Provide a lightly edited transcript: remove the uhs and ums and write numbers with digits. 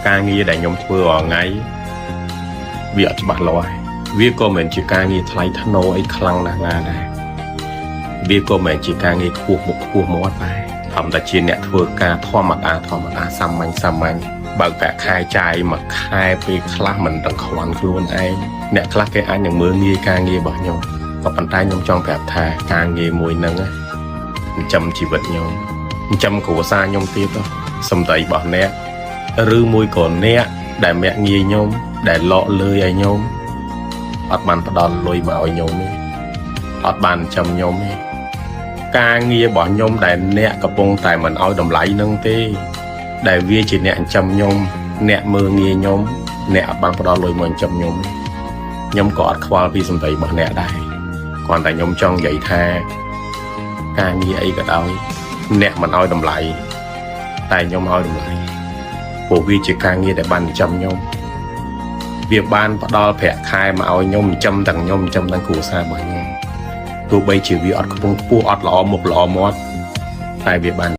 ការងារដែលខ្ញុំធ្វើរាល់ថ្ងៃវាអត់ច្បាស់លាស់ទេវាក៏មិនមែនជាការងារថ្លៃថ្នូរអីខ្លាំងណាស់ណាដែរវាក៏មិនមែនជាការងារខ្ពស់មុខខ្ពស់មាត់ដែរធម្មតាជាអ្នកធ្វើការធម្មតាធម្មតាសាមញ្ញសាមញ្ញបើកប្រាក់ខែចាយមួយខែពេលខ្លះមិនដឹងខ្វាន់ខ្លួនឯងអ្នកខ្លះគេអាចនឹងមើលងាយការងាររបស់ខ្ញុំក៏ប៉ុន្តែខ្ញុំចង់ប្រាប់ថាការងារមួយហ្នឹងណាចិញ្ចឹមជីវិតខ្ញុំចិញ្ចឹមគ្រួសារខ្ញុំទៀតហ៎សម្ដីរបស់អ្នក ឬមួយក៏អ្នកដែលមាក់ងាយខ្ញុំដែលលក់លើយឲ្យខ្ញុំអត់បានផ្ដល់លុយមកឲ្យខ្ញុំទេអត់បានចិញ្ចឹមខ្ញុំទេការងាររបស់ខ្ញុំដែលអ្នកកំពុងតែមិនឲ្យតម្លៃនឹងទេ ដែលវាជាអ្នកចិញ្ចឹមខ្ញុំអ្នកមើលងាយខ្ញុំអ្នកអត់បានផ្ដល់លុយមកចិញ្ចឹមខ្ញុំទេខ្ញុំក៏អត់ខ្វល់ពីសម្ដីរបស់អ្នកដែរគ្រាន់តែខ្ញុំចង់និយាយថាការងារអីក៏ដោយអ្នកមិនឲ្យតម្លៃតែខ្ញុំឲ្យតម្លៃ ព្រោះវាជាការងារដែលបានចិញ្ចឹមខ្ញុំវាបានផ្ដល់ប្រាក់ខែមកឲ្យខ្ញុំចិញ្ចឹមទាំងខ្ញុំចិញ្ចឹមទាំងគ្រួសាររបស់ខ្ញុំទោះបីជាវាអត់ខ្ពង់ខ្ពស់អត់ល្អមុខល្អមាត់តែវាបាន